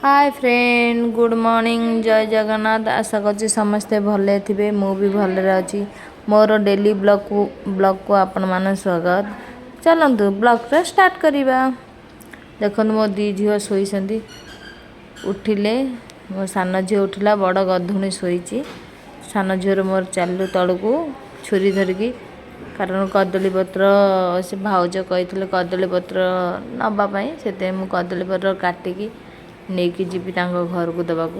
ହାଏ friend, good morning, ଜୟ ଜଗନ୍ନାଥ। ଆଶା କରୁଛି ସମସ୍ତେ ଭଲରେ ଥିବେ। ମୁଁ ବି ଭଲରେ ଅଛି। ମୋର ଡେଲି ବ୍ଲଗ୍କୁ ଆପଣମାନେ ସ୍ୱାଗତ। ଚାଲନ୍ତୁ, ବ୍ଲଗ୍ଟା ଷ୍ଟାର୍ଟ କରିବା। ଦେଖନ୍ତୁ, ମୋ ଦୁଇ ଝିଅ ଶୋଇଛନ୍ତି, ଉଠିଲେ। ମୋ ସାନ ଝିଅ ଉଠିଲା, ବଡ଼ ଗଧୁଣୀ ଶୋଇଛି। ସାନ ଝିଅର ମୋର ଚାଲିଲୁ ତଳକୁ ଛୁରୀ ଧରିକି, କାରଣ କଦଳୀ ପତ୍ର ସେ ଭାଉଜ କହିଥିଲେ କଦଳୀ ପତ୍ର ନେବା ପାଇଁ। ସେଥିପାଇଁ ମୁଁ କଦଳୀ ପତ୍ର କାଟିକି ନେଇକି ଯିବି ତାଙ୍କ ଘରକୁ ଦେବାକୁ।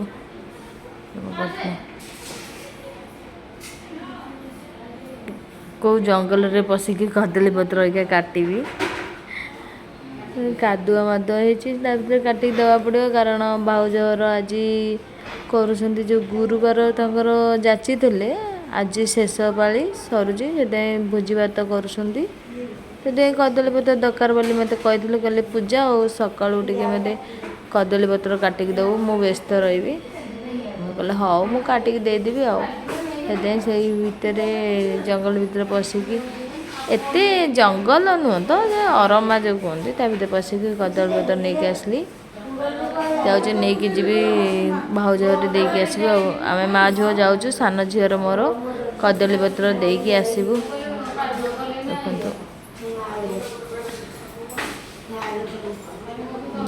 କେଉଁ ଜଙ୍ଗଲରେ ପଶିକି କଦଳୀ ପତ୍ର ଅଇକା କାଟିବି। କାଦୁଅ ମାଦୁଅ ହେଇଛି, ତା ଭିତରେ କାଟିକି ଦେବାକୁ ପଡ଼ିବ। କାରଣ ଭାଉଜର ଆଜି କରୁଛନ୍ତି ଯେଉଁ ଗୁରୁବାର ତାଙ୍କର ଯାଚିଥିଲେ, ଆଜି ଶେଷ ପାଳି ସରୁଛି। ସେଥିପାଇଁ ଭୋଜି ଭାତ କରୁଛନ୍ତି। ସେଥିପାଇଁ କଦଳୀ ପତ୍ର ଦରକାର ବୋଲି ମୋତେ କହିଥିଲେ। କହିଲେ, ପୂଜା ଆଉ ସକାଳୁ ଟିକେ ମୋତେ କଦଳୀ ପତ୍ର କାଟିକି ଦେବୁ, ମୁଁ ବ୍ୟସ୍ତ ରହିବି। ମୁଁ କହିଲି, ହଉ, ମୁଁ କାଟିକି ଦେଇଦେବି। ଆଉ ସେଥିପାଇଁ ସେଇ ଭିତରେ ଜଙ୍ଗଲ ଭିତରେ ପଶିକି, ଏତେ ଜଙ୍ଗଲ ନୁହଁ ତ, ସେ ଅରମା ଯେଉଁ କୁହନ୍ତି, ତା ଭିତରେ ପଶିକି କଦଳୀ ପତ୍ର ନେଇକି ଆସିଲି। ଯାଉଛି ନେଇକି ଯିବି, ଭାଉଜ ଘରେ ଦେଇକି ଆସିବି। ଆଉ ଆମେ ମା ଝିଅ ଯାଉଛୁ, ସାନ ଝିଅର ମୋର କଦଳୀ ପତ୍ର ଦେଇକି ଆସିବୁ। ଦେଖନ୍ତୁ,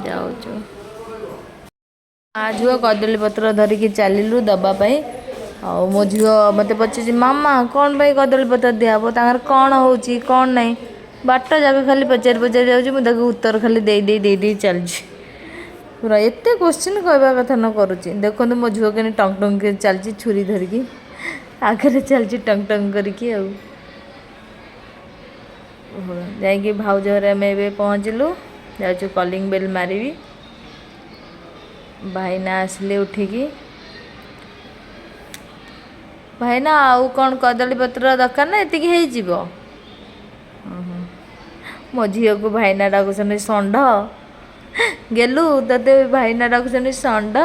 ଯାଉଛୁ ମା ଝିଅ କଦଳୀ ପତ୍ର ଧରିକି ଚାଲିଲୁ ଦେବା ପାଇଁ। ଆଉ ମୋ ଝିଅ ମୋତେ ପଚାରୁଛି, ମାମା, କ'ଣ ପାଇଁ କଦଳୀ ପତ୍ର ଦିଆହେବ? ତାଙ୍କର କ'ଣ ହେଉଛି, କ'ଣ ନାହିଁ? ବାଟ ଯାକ ଖାଲି ପଚାରି ପଚାରି ଯାଉଛି। ମୁଁ ତାକୁ ଉତ୍ତର ଖାଲି ଦେଇ ଦେଇ ଦେଇ ଦେଇ ଚାଲିଛି। ପୁରା ଏତେ କୋଶ୍ଚିନ୍ କହିବା କଥା ନ କରୁଛି। ଦେଖନ୍ତୁ, ମୋ ଝିଅ କେମିତି ଟଙ୍ଗ ଟଙ୍ଗ କରି ଚାଲିଛି, ଛୁରୀ ଧରିକି ଆଗରେ ଚାଲିଛି ଟଙ୍ଗ ଟଙ୍ଗ କରିକି। ଆଉ ଯାଇକି ଭାଉଜ ଘରେ ଆମେ ଏବେ ପହଞ୍ଚିଲୁ। ଯାଉଛୁ କଲିଂ ବେଲ୍ ମାରିବି। ଭାଇନା ଆସିଲେ ଉଠିକି। ଭାଇନା, ଆଉ କ'ଣ କଦଳୀ ପତ୍ର ଦରକାର ନା ଏତିକି ହେଇଯିବ? ମୋ ଝିଅକୁ ଭାଇନା ଡାକୁଛନ୍ତି ଷଣ୍ଢ। ଗେଲୁ, ତତେ ଭାଇନା ଡାକୁଛନ୍ତି ଷଣ୍ଢ।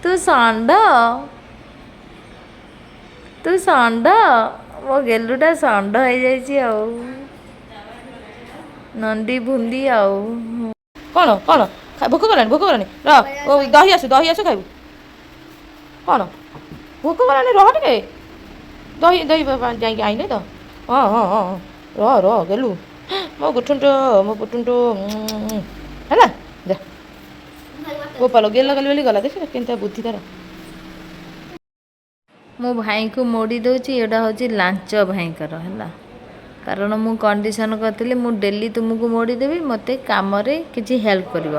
ତୁ ଷଣ୍ଢ, ତୁ ଷଣ୍ଢ। ମୋ ଗେଲୁଟା ଷଣ୍ଢ ହେଇଯାଇଛି ଆଉ ନନ୍ଦି ବୁନ୍ଦି ଆଉ। କ'ଣ କ'ଣ ଭୋକ କଲାଣି? ଭୋକ କଲାଣି? ରହ। ଓ, ଦହି ଆସୁ, ଦହି ଆସୁ, ଖାଇବୁ। କ'ଣ ଭୋକ କଲାଣି? ରହ ଟିକେ। ଦହି ଦହି ଯାଇକି ଆଇଲେ ତ। ହଁ, ରହ ରହ ଗେଲୁ, ମୋ ଗୁଠୁଣ୍ଟୁ, ମୋ ପୁଟୁଣ୍ଟୁ। ହେଲା, ଯା ଗୋପାଲ। ଗେଲ ଗଲି ବୋଲି ଗଲା। ଦେଖିଲ କେମିତିଆ ବୁଦ୍ଧି ତାର। ମୁଁ ଭାଇଙ୍କୁ ମୋଡ଼ି ଦେଉଛି। ଏଇଟା ହେଉଛି ଲାଞ୍ଚ ଭାଇଙ୍କର ହେଲା, କାରଣ ମୁଁ କଣ୍ଡିସନ୍ କରିଥିଲି, ମୁଁ ଡେଲି ତୁମକୁ ମୋଡ଼ି ଦେବି, ମୋତେ କାମରେ କିଛି ହେଲ୍ପ କରିବ।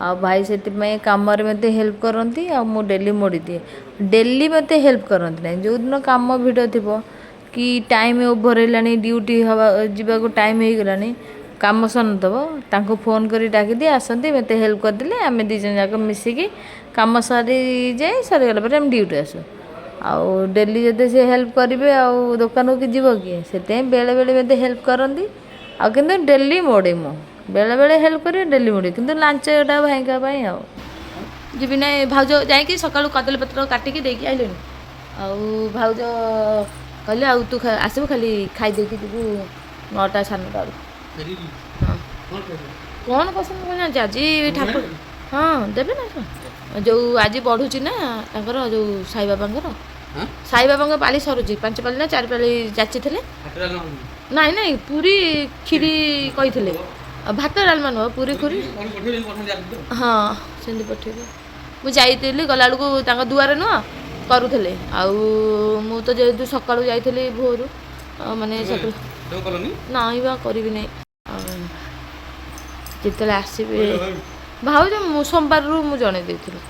ଆଉ ଭାଇ ସେଥିପାଇଁ କାମରେ ମୋତେ ହେଲ୍ପ କରନ୍ତି ଆଉ ମୁଁ ଡେଲି ମୋଡ଼ି ଦିଏ। ଡେଲି ମୋତେ ହେଲ୍ପ କରନ୍ତି ନାହିଁ। ଯେଉଁଦିନ କାମ ଭିଡ଼ ଥିବ କି ଟାଇମ୍ ଓଭର୍ ହେଲାଣି, ଡ୍ୟୁଟି ହେବା ଯିବାକୁ ଟାଇମ୍ ହେଇଗଲାଣି, କାମ ସରିନଥିବ, ତାଙ୍କୁ ଫୋନ୍ କରି ଡାକିଦିଏ। ଆସନ୍ତି, ମୋତେ ହେଲ୍ପ କରିଦେଲେ ଆମେ ଦୁଇ ଜଣ ଯାକ ମିଶିକି କାମ ସରିଯାଏ। ସରିଗଲା ପରେ ଆମେ ଡ୍ୟୁଟି ଆସୁ। ଆଉ ଡେଲି ଯଦି ସେ ହେଲ୍ପ କରିବେ, ଆଉ ଦୋକାନକୁ ଯିବ କିଏ? ସେଥିପାଇଁ ବେଳେବେଳେ ମୋତେ ହେଲ୍ପ କରନ୍ତି ଆଉ କିନ୍ତୁ ଡେଲି ମୋଡ଼େ ମୁଁ। ବେଳେବେଳେ ହେଲ୍ପ କରିବେ, ଡେଲି ମୋଡ଼େ। କିନ୍ତୁ ଲାଞ୍ଚ ଏଇଟା ଭାଇଙ୍କ ପାଇଁ ଆଉ। ଯିବି ନାଇଁ। ଭାଉଜ ଯାଇକି ସକାଳୁ କଦଳୀ ପତ୍ର କାଟିକି ଦେଇକି ଆଇଲେଣି। ଆଉ ଭାଉଜ କହିଲେ, ଆଉ ତୁ ଆସିବୁ, ଖାଲି ଖାଇ ଦେଇକି ଯିବୁ 9ଟା 9:30 ବେଳକୁ। ହଁ, କ'ଣ ପସନ୍ଦ ମୁଁ ଜାଣିଛି। ଆଜି ଠାକୁର ହଁ ଦେବେ ନା, ଯେଉଁ ଆଜି ବଢ଼ୁଛି ନା ତାଙ୍କର, ଯେଉଁ ସାଇବାବାଙ୍କର, ସାଇବାବାଙ୍କ ପାଳି ସରୁଛି। ପାଞ୍ଚ ପାଳି ନା ଚାରି ପାଳି ଯାଚିଥିଲେ। ନାଇଁ ନାଇଁ, ପୁରୀ କ୍ଷୀରି କହିଥିଲେ। ଆଉ ଭାତ ଡାଲମା ନୁହଁ, ପୁରୀ କ୍ଷୀରି। ହଁ, ସେମିତି ପଠେଇବେ। ମୁଁ ଯାଇଥିଲି, ଗଲାବେଳକୁ ତାଙ୍କ ଦୁଆରେ ନୁହଁ କରୁଥିଲେ। ଆଉ ମୁଁ ତ ଯେହେତୁ ସକାଳୁ ଯାଇଥିଲି ଭୋରୁ, ମାନେ ସକାଳୁ ନାଇଁ ବା, କରିବି ନାହିଁ। ଆଉ ଯେତେବେଳେ ଆସିବେ ଭାଉଜ, ମୁଁ ସୋମବାରରୁ ମୁଁ ଜଣେଇ ଦେଇଥିଲି।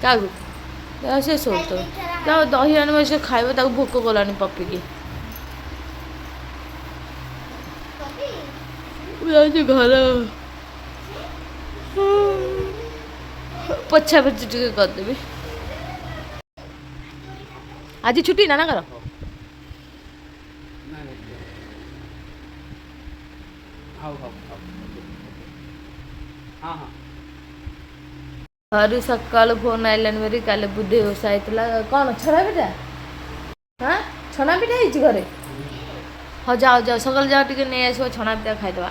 କାହାକୁ ସେ ଶୋଉ ତ ଦହି ଆଣିବ, ସେ ଖାଇବ। ତାକୁ ଭୋକ କଲାଣି ପପିକି। ମୁଁ ଯାଉଛି ଘର ପୋଛା ପୋଛି ଟିକେ କରିଦେବି। ଆଜି ଛୁଟି ନାନାଙ୍କର। ହଉ ହଉ ହଁ ହଁ। ଘରୁ ସକାଳୁ ଫୋନ୍ ଆଇଲାଣି ଭାରି। କାଲି ବୁଧେଇ ଓଷା ହେଇଥିଲା। କ'ଣ ଛଣା ପିଠା? ହଁ, ଛଣା ପିଠା ହେଇଛି ଘରେ। ହଉ, ଯାଅ ଯାଅ, ସକାଳୁ ଯାଅ, ଟିକେ ନେଇ ଆସିବ, ଛଣା ପିଠା ଖାଇଦେବା।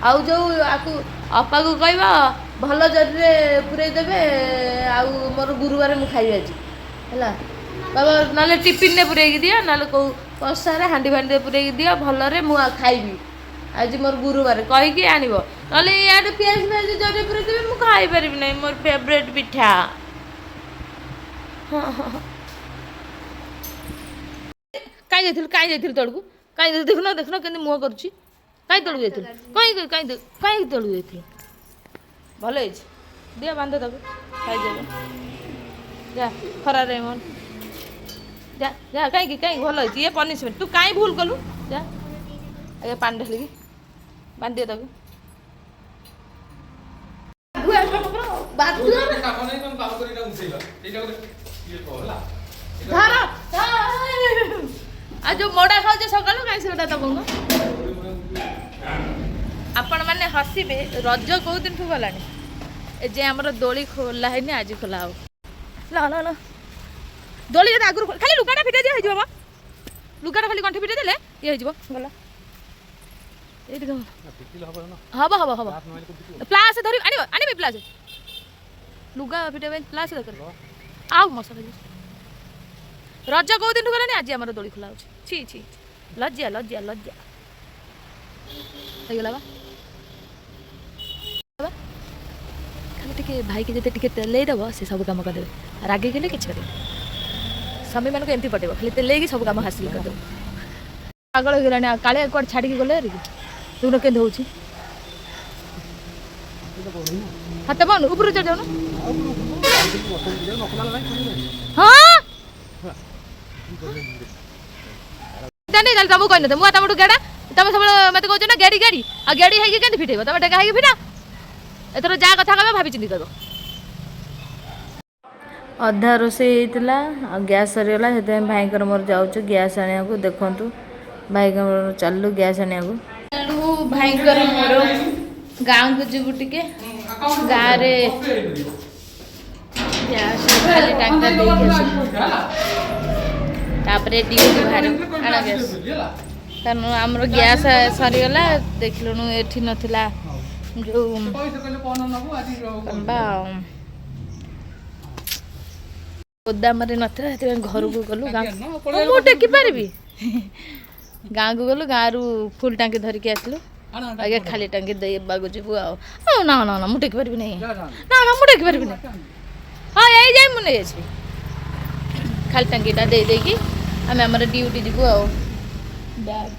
ଆଉ ଯେଉଁ ଆକୁ ଅପାକୁ କହିବ ଭଲ ଜରିରେ ପୁରେଇ ଦେବେ, ଆଉ ମୋର ଗୁରୁବାର ମୁଁ ଖାଇବି ଆଜି, ହେଲା ବାବା। ନହେଲେ ଟିଫିନରେ ପୁରେଇକି ଦିଅ, ନହେଲେ କେଉଁ କଂସାରେ ହାଣ୍ଡି ଫାଣ୍ଡିରେ ପୁରେଇକି ଦିଅ, ଭଲରେ ମୁଁ ଆଉ ଖାଇବି ଆଜି, ମୋର ଗୁରୁବାର କହିକି ଆଣିବ। ନହେଲେ ଇଆଡ଼େ ପିଆଜ ଫିଆଜ ଜରିରେ ପୁରେଇ ଦେବେ, ମୁଁ ଖାଇପାରିବି ନାହିଁ, ମୋର ଫେଭରେଟ୍ ପିଠା। ହଁ ହଁ ହଁ। କାଇଁ ଯାଇଥିଲୁ? କାଇଁ ଯାଇଥିଲୁ ତଳକୁ? କାଇଁ ଯାଇଥିଲୁ? ଦେଖୁନ, ଦେଖୁନ କେମିତି ମୁହଁ କରୁଛି। କାଇଁ ତଳକୁ ଯାଇଥିଲୁ? କାଇଁ କାଇଁ କାଇଁ ତଳକୁ ଯାଇଥିଲୁ? ଭଲ ହେଇଛି, ଦିଅ ବାନ୍ଧ ତାକୁ, ଖାଇଦେବେ। ଯା ଖରାରେ ମନ, ଯା ଯା। କାହିଁକି କାହିଁକି? ଭଲ ହେଇଛି, ଇଏ ପନିସମେଣ୍ଟ। ତୁ କାଇଁ ଭୁଲ କଲୁ? ଯା ଆଜ୍ଞା, ପାଣି ଢାଳିକି ବାନ୍ଧିଦିଅ ତାକୁ। ବାଧୁଆ। କାମ ନାହିଁ, ତମେ କାମ କରି ଏଇଟା ଉଠେଇବା, ଏଇଟା ଗୋଟେ ଇଏ କହ ହେଲା। ଧର। ଆଉ ଯୋଉ ମଡ଼ା ଖାଉଛ ସକାଳୁ, କାଇଁ ସେଗୁଡ଼ା ତମକୁ? ଆପଣମାନେ ହସିବେ, ରଜ କୋଉ ଦିନଠୁ ଗଲାଣି, ଏ ଯେ ଆମର ଦୋଳି ଖୋଲା ହେଇନି, ଆଜି ଖୋଲା ହବ। ଲ ଲ ଲ, ଦୋଳି ଯଦି ଆଗରୁ ଖାଲି ଲୁଗାଟା ଫିଟେଇ ଦିଅ, ହେଇଯିବ ମ। ଲୁଗାଟା ଖାଲି ଗଣ୍ଠି ଫିଟେଇ ଦେଲେ ଇଏ ହେଇଯିବ, ଗଲା। ଏଇଠି କଣ ହବ? ହବ ହବ। ପ୍ଲାସ୍ ଧରି ଆଣିବ, ଆଣିବି ପ୍ଲାସ୍। ଲୁଗା ଫିଟେଇବା ପାଇଁ ପ୍ଲାସ୍ ଦରକାର। ଆଉ ମଶା ଖାଇଯିବ। ରଜ କୋଉ ଦିନଠୁ ଗଲାଣି, ଆଜି ଆମର ଦୋଳି ଖୋଲା ହଉଛି। ଛି ଛି, ଲଜ୍ଜା ଲଜ୍ଜା ଲଜ୍ଜା। ହେଇଗଲା ବା ବା। ଖାଲି ଟିକେ ଭାଇକି ଯଦି ଟିକେ ତେଲେଇ ଦେବ, ସେ ସବୁ କାମ କରିଦେବେ। ରାଗିଗଲେ କିଛି କରିବେ। ସ୍ୱାମୀମାନଙ୍କୁ ଏମିତି ପଟେଇବ, ଖାଲି ତେଲେଇକି ସବୁ କାମ ହାସିଲ କରିଦେବ। ପାଗଳ ହେଇଗଲାଣି। ଆଉ କାଳିଆ କୁଆଡ଼େ ଛାଡ଼ିକି ଗଲେ ହାରି କି? ଦେଖୁନ କେମିତି ହେଉଛି। ହାତ ପାଉନୁ, ଉପରକୁ ଚଢ଼ି ଯାଉନୁ। ହଁ, ଜାଣି ତାହେଲେ ତମକୁ କହିନଥିବ। ମୁଁ ତମଠୁ ଗେଡ଼ା, ତମେ ସବୁବେଳେ ମତେ କହୁଛ ନା ଗେଡ଼ି ଗେଡ଼ି। ଆଉ ଗେଡ଼ି ହେଇକି କେମିତି ଫିଟେଇବ? ତମେ ଡେଙ୍ଗା ହେଇକି ଫିଟା। ଏଥର ଯାହା କଥା କହିବ, ଭାବି ଚିନ୍ତି କହିବ। ଅଧା ରୋଷେଇ ହେଇଥିଲା ଆଉ ଗ୍ୟାସ୍ ସରିଗଲା, ସେଥିପାଇଁ ଭାଇଙ୍କର ମୋର ଯାଉଛୁ ଗ୍ୟାସ୍ ଆଣିବାକୁ। ଦେଖନ୍ତୁ, ଭାଇଙ୍କର ମୋର ଚାଲିଲୁ ଗ୍ୟାସ୍ ଆଣିବାକୁ। ଚାଲୁ ଭାଇଙ୍କର ମୋର ଗାଁକୁ ଯିବୁ ଟିକେ, ଗାଁରେ ଗ୍ୟାସ୍ ଖାଲି ଟାଙ୍କିଟା ଦେଇକି ଆସିବୁ, ତାପରେ ଡ୍ୟୁଟି ବାହାରିବୁ। ଆଣ ଗ୍ୟାସ୍, କାରଣ ଆମର ଗ୍ୟାସ୍ ସରିଗଲା। ଦେଖିଲୁଣୁ, ଏଠି ନଥିଲା, ଯୋଉ କଣ ବା, ଗୋଦାମରେ ନଥିଲା, ସେଥିପାଇଁ ଘରକୁ ଗଲୁ। ଗାଁ ମୁଁ ଟେକି ପାରିବି? ଗାଁକୁ ଗଲୁ, ଗାଁରୁ ଫୁଲ୍ ଟାଙ୍କି ଧରିକି ଆସିଲୁ। ଆଜ୍ଞା, ଖାଲି ଟାଙ୍କି ଦେବାକୁ ଯିବୁ। ଆଉ ନା ନା ନା, ମୁଁ ଟେକି ପାରିବି ନାହିଁ। ନା ନା, ମୁଁ ଟେକି ପାରିବି ନାହିଁ। ହଁ, ଏଇ ଯାଇ ମୁଁ ନେଇ ଆସିବି। ଖାଲି ଟାଙ୍କିଟା ଦେଇ ଦେଇକି ଆମେ ଆମର ଡ୍ୟୁଟି ଯିବୁ। ଆଉ ବ୍ୟାଗ୍